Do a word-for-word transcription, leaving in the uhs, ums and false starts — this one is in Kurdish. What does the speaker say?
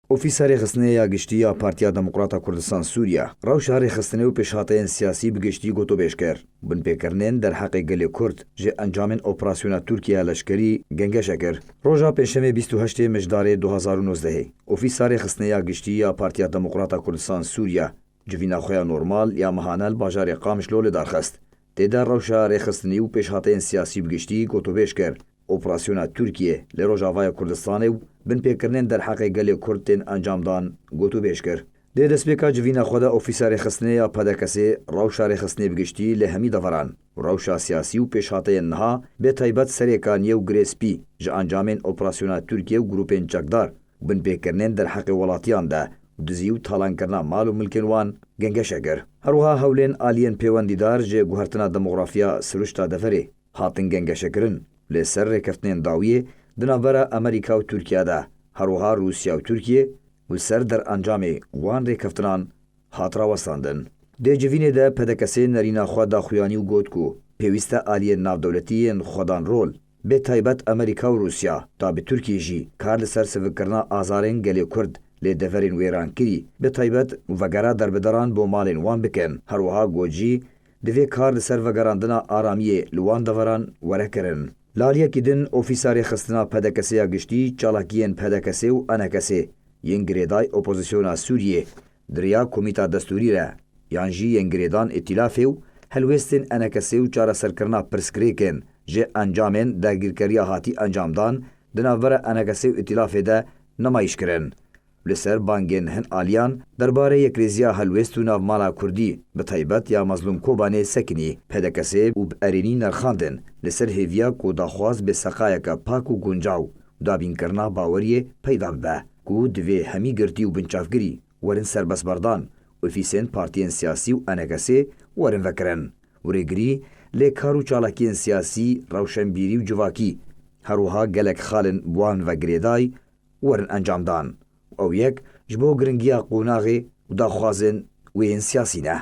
Ofîsa Rêxistinê ya Giştî ya Partiya Demokrata Kurdistan Sûriye, rewşa rêxistinê û pêşhateyên siyasî bi giştî gotûbêj kir. Binpêkirinên derheqê gelê Kurd ji encamên operasyona Tirkiye ya leşkerî gengeşe kir. Roja Pêncşemê bîst û heştê Mijdarê du hazar û nozdehê, Ofîsa Rêxistinê ya Giştî ya Partiya Demokrata Kurdistan Sûriye, civîna xwe ya normal ya mehane li bajarê Qamişlo li dar xist. Tê de rewşa rêxistinî û pêşhateyên siyasî bi giştî gotûbêj kir. Operasyona Tirkiye li Rojavaya Kurdistanê û binpêkirinên derheqê gelê Kurd tên encamdan gotûbêj kir. Di destpêka civîna xwe de Ofîsa Rêxistinê ya P D K S'ê rewşa rêxistinê bi giştî li hemî deveran û rewşa siyasî û pêşhateyên niha, bê taybet serêkaniyê û girê spî ji encamên operasyona Tirkiye û grûpên çekdar û binpêkirinên derheqê welatiyan de û dizî û talankirina mal û milkên wan gengeşe kir. Her wiha hewlên aliyên pêwendîdar ji guhertina demografiya siruşta deverê hatin gengeşekirin. Li ser rêkeftinên dawiyê di navbera Amerîka û Tirkiye de, her wiha Rûsya û Tirkiye û li ser derencamê wan rêkeftinan hat rawestandin. Dê civînê de P D K S'ê nerîna xwe daxuyanî û got ku pêwîst e aliyên navdewletî yên xwedan rol, bi taybet Amerîka û Rûsya, da bi Tirkiye jî kar li ser sivikkirina azarên gelê Kurd lê deverên wêrankirî, bi taybet û vegera derbideran bo malên wan bikin. Her wiha got jî, divê kar li ser vegerandina aramiyê li wan deveran were kirin. Li aliyekî din, Ofîsa Rêxistina P D K S'ê ya Giştî çalakiyên P D K S'ê û E N K S'ê yên girêdayî opozisyona Sûriyê di riya Komîta Destûrî re yan jî yên girêdan îtîlafê û helwêstên E N K S'ê û çareserkirina pirsgirêkên ji encamên dagîrkeriya hatî encamdan di navbera E N K S'ê û îtîlafê de nimayîş kirin. Li ser bangên hin aliyan derbarê yekrêziya helwêst û navmala kurdî, bi taybet ya Mezlûm Kobanê sekinî, P D K S'ê û bi erênî nerxandin li ser hêviya ku daxwaz bê seqayeke pak û guncaw û dabînkirina baweriyê peyda bibe, ku divê hemî girtî û binçavgirî werin serbestberdan, ofîsên partiyên siyasî û E N K S'ê werin vekirin. Û rêgirî lê kar û çalakiyên siyasî, rewşenbîrî û civakî, her wiha gelek xal in bi wan ve girêdayî werin encamdan. Ew yek ji bo giringiya qonaxê û daxwazên wê yên siyasî ne.